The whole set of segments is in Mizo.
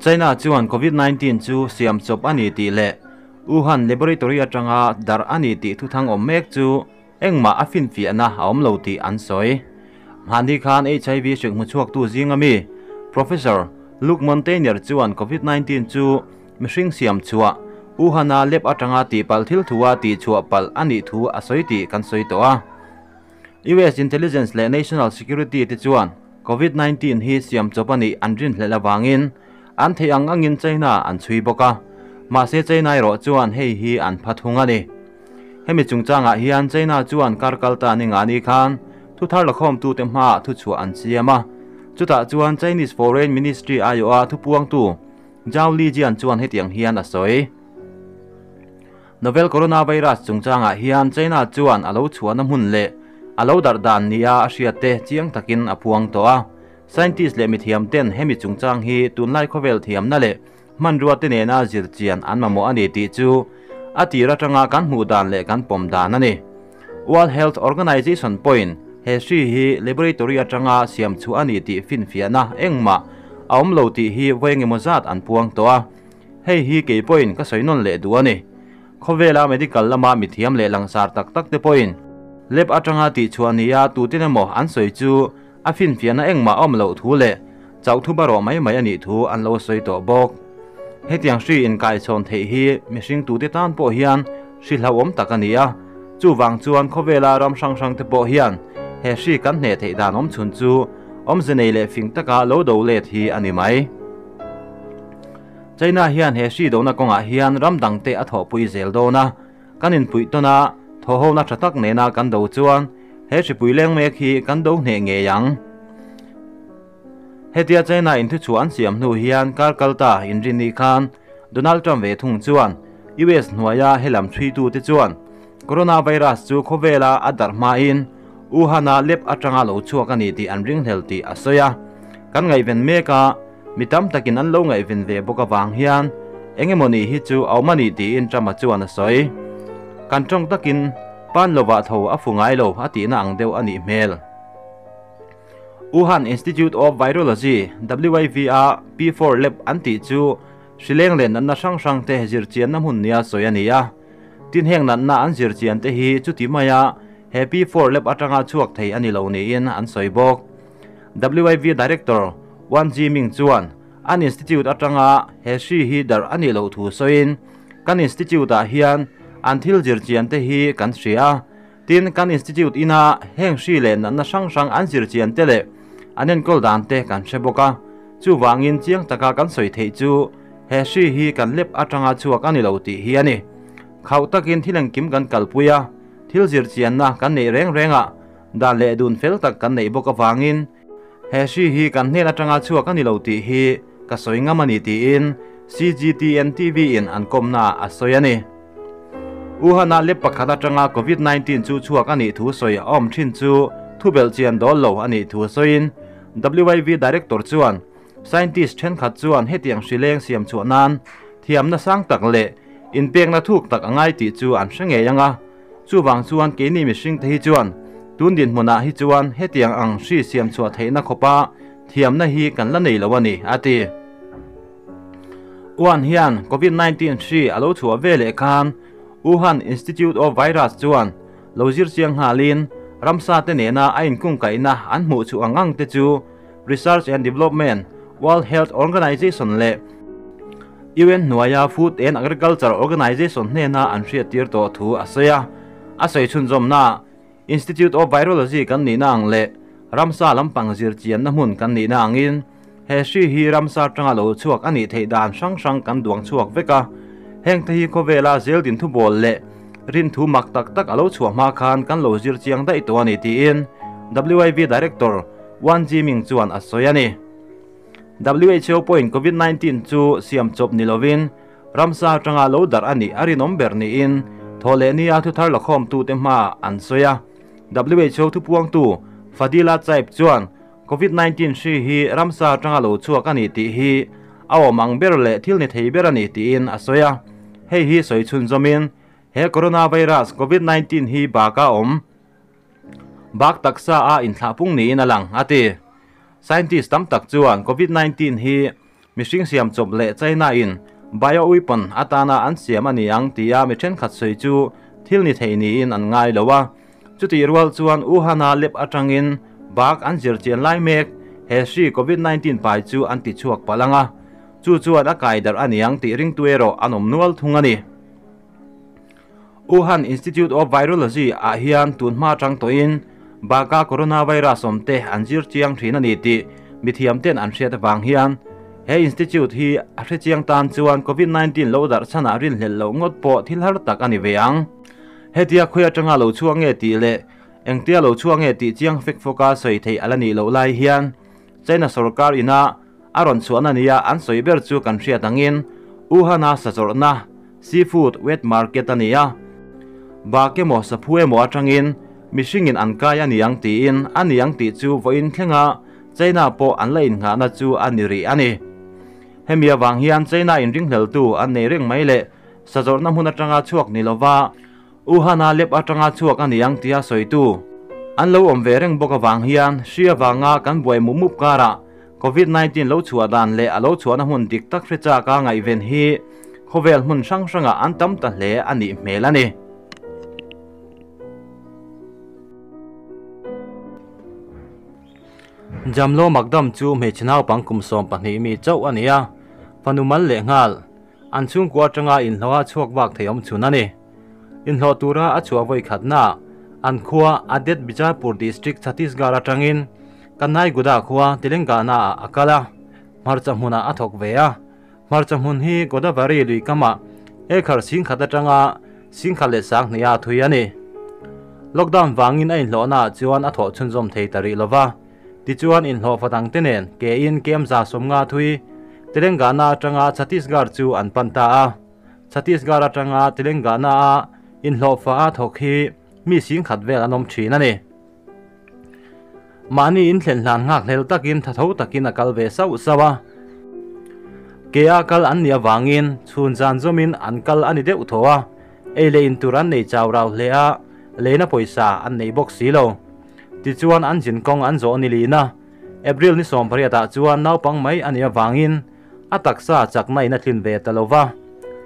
China chuan Covid-19 chu siam chawp a ni tih leh Wuhan laboratory atanga darh a ni tih thuthang awm mek chu engmah a finfiahna a awm lo tih an sawi. Mahni khan HIV hrik hmuchhuaktu zinga mi Professor Luc Montagnier chuan Covid-19 chu mihring siam chhuah Wuhan-a lab atanga tihpalh thil thua tihchhuah palh a nih thu a sawi tih kan sawi tawh a. US Intelligence leh National Security te chuan Covid-19 hi siam chawp a nih an rinhlelh avangin an theih ang angin China an chhui bawk a, mahse China erawh chuan hei hi an pha thung a ni. Hemi chungchangah hian China chuan kar kal ta ni nga ni khan thuthar lakhawmtute hmaah thuchhuah an siam a, chutah chuan Chinese Foreign Ministry aiawha thupuangtu Zhao Lijian chuan hetiang hian a sawi. Novel coronavirus chungchangah hian China chuan a lo chhuahna hmun leh a lo darh dan nia a hriatte chiang takin a phuang tawh a. Scientist leh mithiam ten hemi chungchang hi tunlai khawvel thiamna leh hmanrua te nena zir chian an mamawh a ni tih chu a tir atanga kan hmuh dan leh kan pawm dan a ni. World Health Organization pawhin he hri hi laboratory atanga siam chhuah a ni tih finfiahna engmah a awm lo tih hi vawi engemaw zat an puang tawh a. Hei hi kei pawhin ka sawi nawn leh duh a ni. Khawvela medical lama mithiam leh langsar tak tak te pawhin lab atanga tihchhuah nia tutin emaw an sawi chu a finfiahna engmah a awm loh thu leh chauh thu barawh mai mai a nih thu an lo sawi tawh bawk. Hetiang hri inkaichhawn theih hi mihring tute tan pawh hian hri hlauhawm tak a ni a, chuvang chuan khawvela ram hrang hrang te pawh hian he hri kan hneh theih dan awm chhun chu awmze nei leh fing taka lo do let hi a ni mai. China hian he hri dohna kawngah hian ram dangte a thawhpui zel dawn a, kan inpuih tawn a, thawhhona tha tak nena kan do chuan he hripui leng mek hi kan do hneh ngei ang. Hetia China in thuchhuah an siam hnu hian kar kal ta inrinni khan Donald Trump ve thung chuan US hnuaia helam chhuitute chuan coronavirus chu khawvela a darh hmain Wuhan-a lab atanga lo chhuak a ni tih an ringhlel tih a sawi a. Kan ngaihven mek a, mi tam takin an lo ngaihven ve bawk avang hian eng emaw nih hi chu a awm a ni tiin Trump-a chuan a sawi. Kan tawng takin pan lovah tho a fu ngai lo a tihna ang deuh a nih hmel. Wuhan Institute of Virology, WIV, a P4 lab an tih chu hrileng leh natna hrang hrang te zirchianna hmun nia sawi a ni a. Tin heng natna an zirchian te hi chuti maia he P4 lab atanga chhuak thei a ni lo niin an sawi bawk. WIV Director Wan Jiming chuan an institute atanga he hri hi darh a nih loh thu sawiin, Kan institute-ah hian an thil zirchian te hi kan hria a, tin kan institute ina heng hri leh natna hrang hrang an zirchian te leh an enkawl dan te kan hre bawk a, chuvangin chiang taka kan sawi theih chu he hri hi kan lep atanga chhuak a ni lo tih hi a ni. Khauh takin thil engkim kan kalpui a, thil zirchianna kan neih reng rengah Dan leh dun fel tak kan neih bawk avangin he hri hi kan hnen atanga chhuak a ni lo tih hi ka sawi ngam a ni tiin CGTN TV in an kawmna a sawi a ni. Wuhan-a lep pakhat atanga Covid-19 chu chhuak a nih thu sawi a awm thin chu thubelh chian dawl lo a nih thu sawiin WIV Director chuan Scientist thenkhat chuan hetiang hri leng siam chhuah nan thiamna sang tak leh inpekna thuk tak a ngai tih chu an hre ngei ang a. Chuvang chuan keini mihring te hi chuan tun dinhmunah hi chuan hetiang ang hri siam chhuah theihna khawpa thiamna hi kan la nei lo a ni, a ti. Wuhan hian Covid 19 hri a lo chhuah ve leh khan Wuhan Institute of Virus chuan lo zir chiang nghalin ramsa te nena a inkungkaihna an hmuh chhuah ang ang te chu Research and Development, World Health Organization leh UN hnuaia Food and Agriculture Organization hnena an hriattir tawh thu a sawi a. A sawi chhunzawmna, Institute of Virology kan nihna ang leh ramsa lampang zirchianna hmun kan nihna angin he hri hi ramsa atanga lo chhuak a nih theih dan hrang hrang kan duang chhuak vek a. Hengte hi khawvela zeldin thubawl leh rinthu mak tak tak a lo chhuah hma khan kan lo zirchiang daih tawh a ni tiin WIV Director Wan Jiming chuan a sawi a ni. WHO pawhin Covid 19 chu siam chawp ni lovin ramsa atanga lo darh a nih a rinawm ber niin thawhlehnia thuthar lakhawmtute hmaah an sawi a. WHO thupuangtu Fadila Chaib chuan Covid 19 hri hi ramsa atanga lo chhuak a ni tih hi a awm ang ber leh thil ni thei ber a ni tiin a sawi a. Hei hi sawi chhunzawmin he coronavirus Covid 19 hi baka awm Bak taksa a inthlahpung niin a lang, a ti. Scientist tam tak chuan Covid 19 hi Mihring siam chawp leh China in bioweapon atana an siam a ni ang tia mi thenkhat sawi chu thil ni thei niin an ngai lo a. Chutih rual chuan Wuhan-a lab atangin bak an zir chian lai mek he hri Covid 19 pai chu an ti chhuak palh ang a, chu chuan a kai darh a ni ang tih ringtu erawh an awm nual thung a ni. Wuhan Institute of Virology ah hian tun hma atang tawhin baka coronavirus awm te an zir chiang thin a ni tih mithiam ten an hriat avang hian he institute hi a hre chiang tan chuan Covid 19 lo darh chhanah rinhlelh loh ngawt pawh thil har tak a ni ve ang. Hetia khawi atanga lo chhuak nge tih leh engtia lo chhuak nge tih chiang fek fawka sawi theih a la nih loh lai hian China sorkar ina a rawn chhuahna nia an sawi ber chu kan hriat angin Wuhan-a sachawrhna seafood wet market a ni a, bak emaw saphu emaw atangin mihringin an kai a ni ang tiin a ni ang tih chu vawiin thlenga China pawh an la innghahna chu a ni rih a ni. Hemi avang hian China inringhleltu an nei reng mai leh sazawrhna hmun atanga chhuak ni lova Wuhan-a lab atanga chhuak a ni ang tia sawitu an lo awm ve reng bawk avang hian hri avanga kan buai mup mup karah Covid 19 lo chhuah dan leh a lo chhuahna hmun dik tak hre chaka ngaihven hi khawvel hmun hrang hrangah an tam ta hle a nih hmel a ni. Jamlo Makdam chu hmeichhe naupang kum 12 mi chauh a ni a, fanu mal leh nghal an chhungkua atanga inhlawha chhuak vak thei awm chhun a ni. Inhlawh tura a chhuah vawi khatna an khua Adet Bijapur district Chhattisgarh atangin Kannaiguda khua Telangana ah a kal a, hmarcha hmunah a thawk ve a. Hmarcha hmun hi Godavari lui kamah ekhar singkhat atanga singkhat leh sanghnih a thui a ni. Lockdown vangin a inhlawhna ah chuan a thawh chhunzawm thei ta rih lova, tichuan inhlawh fa dangte nen ke in kemza 50 thui Telangana atanga Chhattisgarh chu an pan ta a. Chhattisgarh atanga Telangana a inhlawh fa a thawk hi mi singkhat vel an awm thin a ni. Mahni inthlen hlan nghak hlel takin thatho takin a kal ve sauh sauh a. Ke a kal an nih avangin chhun zan zawmin an kal a ni deuh tho a, ei leh in tur an nei chau rau hle a, leina pawisa an nei bawk si lo. Tichuan an zin kawng an zawh ni lina April ni 18 ah chuan naupang mai a nih avangin a taksa chakna in a tlin ve ta lo va.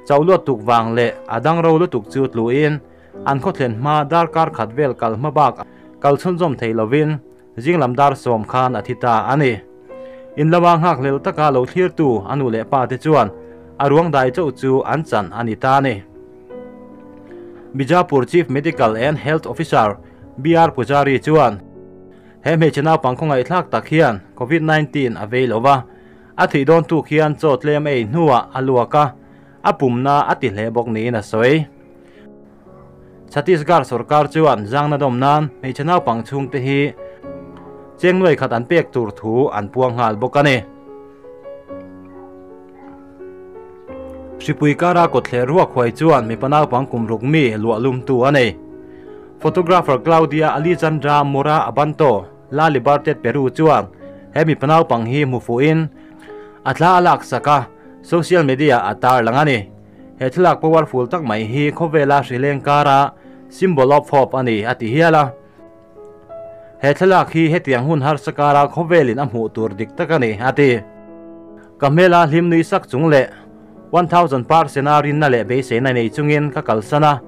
Chauh luat tuk vang leh a dang ro lutuk chu tluin an khawthlen hma darkar khat vel kal hma bak kal chhunzawm thei lovin zinglam dar 10 khan a thi ta a ni. In lama nghak hlel taka lo thlirtu a nu leh pa te chuan a ruang dai chauh chu an chan a ni ta a ni. Bijapur Chief Medical and Health Officer BR Pujari chuan he hmeichhe naupang khawngaihthlak tak hian Covid 19 a vei lova, a thih dawn tuk hian chaw tlem ei hnuah a luak a, a pumna a ti hle bawk niin a sawi. Chhattisgarh sorkar chuan zangna dawm nan hmeichhe naupang chhungte hi cheng nuai khat an pek tur thu an puang nghal bawk a ni. Hripui kara kawtthler ruak huai chuan mipa naupang kum ruk mi luah lumtu a nei. Photographer Claudia Alejandra Mora Abanto, La Libertad Peru chuan he mipa naupang hi hmu fuhin a thla a lak sak a, social media a tar lang a ni. He thlalak powerful tak mai hi khawvela hrileng kara symbol of hope a ni a ti hial a. He thlalak hi hetiang hun harsa kara khawvelin a hmuh tur dik tak a ni a ti. Ka hmela hlim nui sak chung leh 1000% a rinna leh beiseina nei chungin ka kalsan a.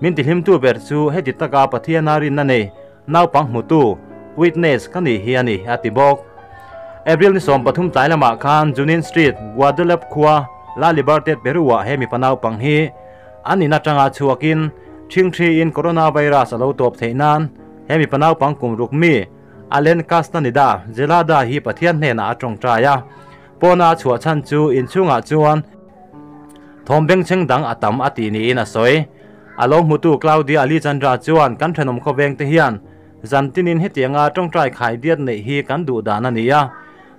Min ti hlimtu ber chu heti taka Pathiana rinna nei naupang hmutu witness ka ni hi a ni a ti bawk. April ni 13 tlai lamah khan Junin Street, Guadalupe khua La Libertad Peru ah he mipa naupang hi an in atanga chhuakin thingthi in coronavirus a lo tawp theih nan he mipa naupang kum ruk mi Allen Castaneda Zelada hi Pathian hnenah a tawngtai a. Pawna a chhuah chhan chu inchhungah chuan thawm bengchheng dang a tam a ti niin a sawi. A lo hmutu Claudia Alejandra chuan kan thenawm khawveng te hian zantinin hetianga tawngtai khai diat neih hi kan duh dan a ni a.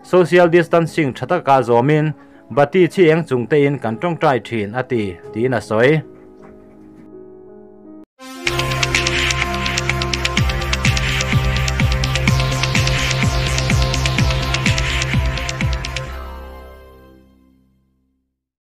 Social distancing tha taka zawmin bati chi eng chung te in kan tawngtai thin a ti tiin a sawi.